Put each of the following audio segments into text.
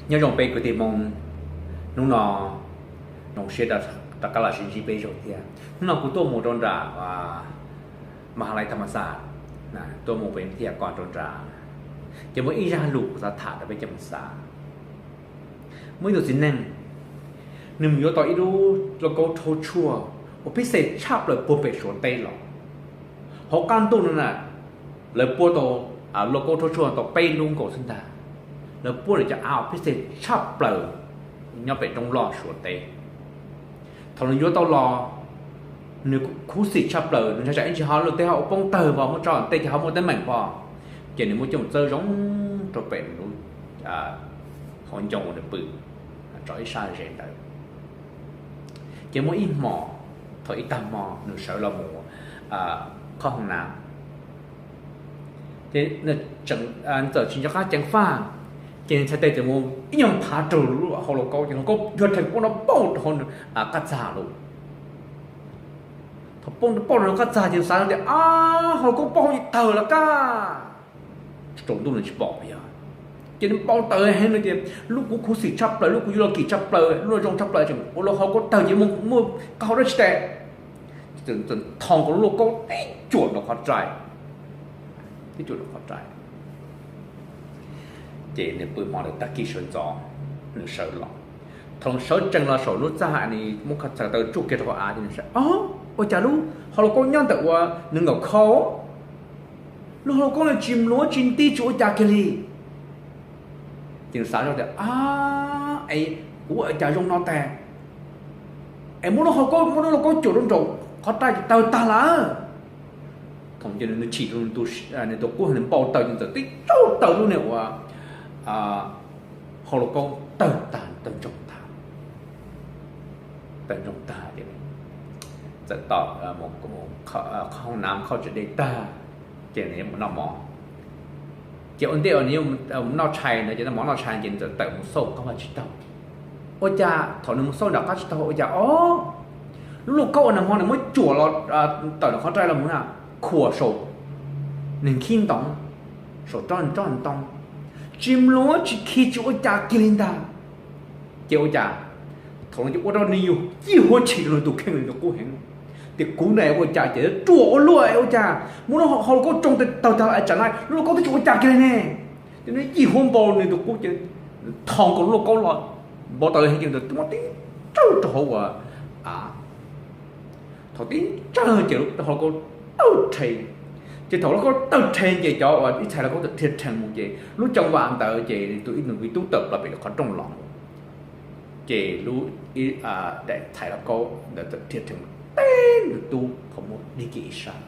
Nyob zoo peb kwv tij Hmoob, hnub no zoo siab rov qab los sib ntsib peb zaug thiab. Hnub no kuv tuaj mus rau nram Mahalai Thammasat, tuaj mus pem thiaj kom rau nram, ces muaj ib zaj lus kuv xav tham rau peb cov mus xav. Muaj ib tug txiv neej, nws mus yuav tau ib lub lauj kaub rhaub tshuaj uas phij xej tshaj plaws puag pem Suav teb los. Hauv qab ntuj no na, lawv puab tau lauj kaub rhaub tshuaj tau peb lub nkaus xwb ntag. Lawv puab lawv cov av uas phij xej tshaj plaws nyob pem roob loj Suav teb. Thaum nws yuav tau los, nws khuv xim tshaj plaws, nws ntshai tsam ib ntsis ho luag tej ho ua poob tawg, muab tso tej ces ho muaj teeb meem pom, ces nws muab coj mus txawb zoo rau pem nws lub hauv ncoo uas nws pw tso ib sab ze ntawd. Ces muaj ib hmo, thaum ib tag hmo nws sawv los mus khob hoo na, ces txawm tsis nco qab ceev faj, ces nws txhais tes txawm mus ib nyuag phav raug lub hauv lauj kaub, ces lauj kaub yuag rhees poob nrov pauj rau hauv qab txag lawm. Thaum poob nrov pauj rau hauv qab txag ces nws xav tias, ab, hauv lauj kaub pauj hauv ces tawg lawm kab. Tsaus ntuj nws tsis pom yog, ces nws npau taws heev no tias, lub kuv khuv xim tshaj plaws, lub kuv yuav los kim tshaj plaws, lub no zoo tshaj plaws, tseem ua rau hauv lauj kaub tawg ces muaj qab hau dab tsi tes. Txawm thoo kiag lub lauj kaub tib cuam rau qhov rai, tib cuam rau qhov rai. Ces nws pw hmo ntawd tag kis sawv ntxov nws sawv los. Thaum sawv tsees los saum lub txaj, nws muab txhais taws tsuj kiag rau hauv av ces nws saib, o, ua cas lub hauv lauj kaub nyob ntawm uas nws nkaum khau, lub hauv lauj kaub no tsis mluav tsis nti tsis ua cas kiag li. Ces nws xav zoj tias, ab, es kuv ua cas zoo no tas, es muab lub hauv lauj kaub, muab lub lauj kaub cuam rau nraum qhov rai ces tawg tag lawm. Thaum ces nws chim rau nws tus qub, nws npau taws ces txawm tib tsaug taws lub niag uas hauv lauj kaub tawg tag, tawg ntsoog tag. Tawg ntsoog tag ces txawm tom khob hoo na khauj tsev dej tag, ces nws yuav mus noj mov. Ces ua ntej uas nws yuav mus noj tshais ntawd ces noj mov noj tshais ces nws txawm tawm mus xauj qab vaj tsib taug. Ua cas thaum nws mus xauj nram qab tsib taug ua cas, o, lub lauj kaub uas nag hmo nws muab cuam los tawm nram qhov rai los mus na, khuam saum nws nkhib ntoo, saum roj nroj ntoo, tsis mluav tsis khi tsis ua cas kiag li ntag. Ces ua cas thaum no ces ua rau nws yug yij huab tshis rau nws tus kheej, nws tus qub heev, tias kuv na ua cas ces ruam ua luaj, ua cas muab lub hauv lauj kaub tsoo tawg tag lawm, tsam no lub lauj kaub twb tsis ua cas kiag li ne. Ces nws yij huab npau nws tus qub ces thoo kiag lub lauj kaub los, npau taws heev ces muab tib tsaug rau hauv uas av. Thaum tib tsaug ces lub hauv lauj kaub tawg rhe. Ces thaum lauj kaub tawg rhe ces cov uas ib txhais lauj kaub tawm dhia rhees mus ces lub coo vam ntawd ces tus ib nus viv tub tawm plaws pem qhov rooj los mus. Ces lub daim txhais lauj kaub ntawd tawm dhia rhees mus teb nws tub qhov muag dig kiag ib sab.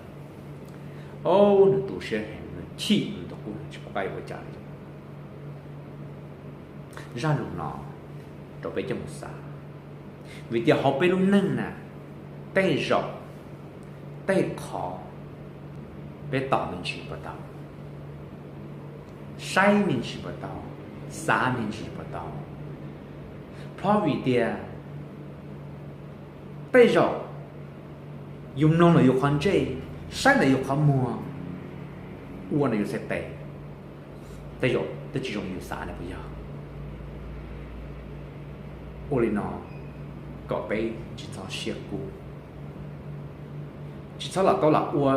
Ob, nws tu siab heev, nws chim nws tus qub tsis pom qab yuav ua cas li. Zaj lus no rau peb coj mus xav, vim tias hauv peb lub neej na, tej zaum, tej qho peb tos me ntsis puas tau, saib me ntsis puas tau, xav me ntsis puas tau, phab vim tias tej zaum yus mloog ntawm yus qhov ntsej, saib ntawm yus qhov muag, ua ntawm yus txhais tes, tej zaum twb tsis zoo li yus xav ne puas yog? Ua li no kom peb tsis txhob siab kub, tsis txhob lam tau lam ua,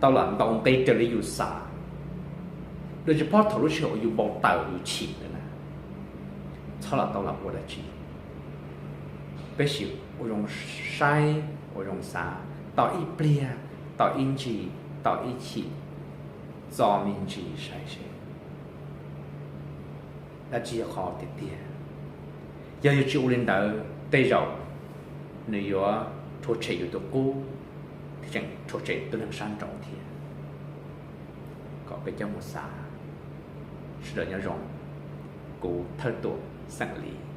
tau lam ntaus nqi raws li yus xav, lawm tsis phob thaum lub sij hawm uas yus npau taws yus chim ntawd na, txhob lam tau lam ua dab tsi. Peb sim ua zoo saib, ua zoo xav, tau ib pliag, tau ib ntsis, tau ib chim, txo me ntsis saib seb dab tsi yog qhov tiag tiag. Yog yus tsis ua li ntawd, tej zaum nws yuav rhuav tshem yus tus qub, thiab tseem rhuav tshem tus neeg sab nraud thiab. Kom peb coj mus xav. Sawv daws nyob zoo, kuv Thawj Tuam xeem Lis.